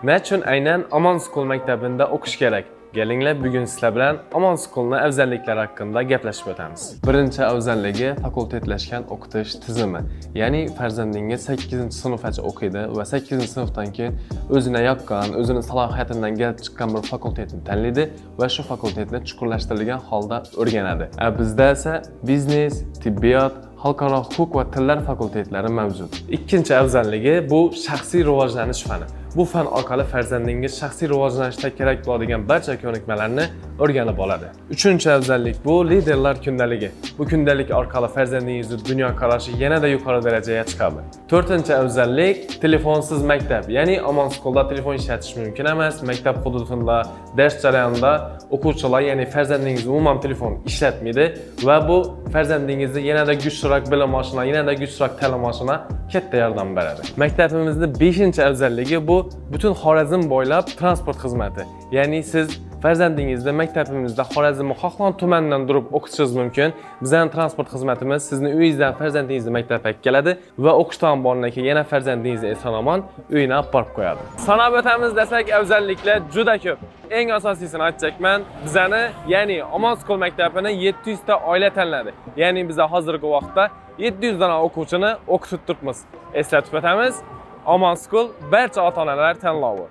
Nechun aynan Omon School maktabida o'qish kerak? Kelinglar, bugun sizlar bilan Omon Schoolni afzalliklari haqida gaplashib o'tamiz. Birinchi afzalligi fakultetlashgan o'qitish tizimi. Ya'ni farzandingiz 8-sinfgacha o'qiydi va 8-sinfdan keyin o'zine yoqqan, o'zini salohiyatidan kelib chiqqan bir fakultetni tanlaydi va shu fakultetni chuqurlashtirilgan holda o'rganadi. A bizda esa biznes, tibbiyot, xalqaro huquq va tillar fakultetlari mavjud. Ikkinchi afzalligi bu shaxsiy rivojlanish fani. Bu fan orqali farzandingiz shaxsiy rivojlanishda kerak bo'ladigan barcha ko'nikmalarni o'rganib oladi. Uchinchi afzallik bu liderlar kundaligi. Bu kundalik orqali farzandingizni dunyoqarashi yanada yuqori darajaga chiqadi. To'rtinchi afzallik telefonsiz maktab. Ya'ni Omon Schoolda telefon ishlatish mumkin emas. Maktab hududida dars jarayonida o'quvchilar, ya'ni farzandingiz umuman telefon ishlatmaydi va bu farzandingizni yanada kuchliroq bilim olishina, yanada kuchliroq ta'lim olishina katta yordam beradi. Maktabimizni 5-afzalligi bu butun Xorazm bo'ylab transport xizmati. Ya'ni siz farzandingizni maktabimizda Xorazmni xohlagan tumanidan turib o'qitishingiz mumkin. Bizning transport xizmatimiz sizni uyingizdan farzandingizni maktabga olib keladi va o'qish tamom bo'lgandan keyin yana farzandingizni eson omon uyina olib borib qo'yadi. Sanab o'tamiz desak, afzalliklar juda ko'p. Eng asosiysini aytjakman, bizani, ya'ni Omon School maktabini 700 ta oila tanladi. Ya'ni biza hozirgi vaqtda 700 dona o'quvchini o'qitib turibmiz. Eslatib o'tamiz, Omon School barcha ota-onalar tanlovi.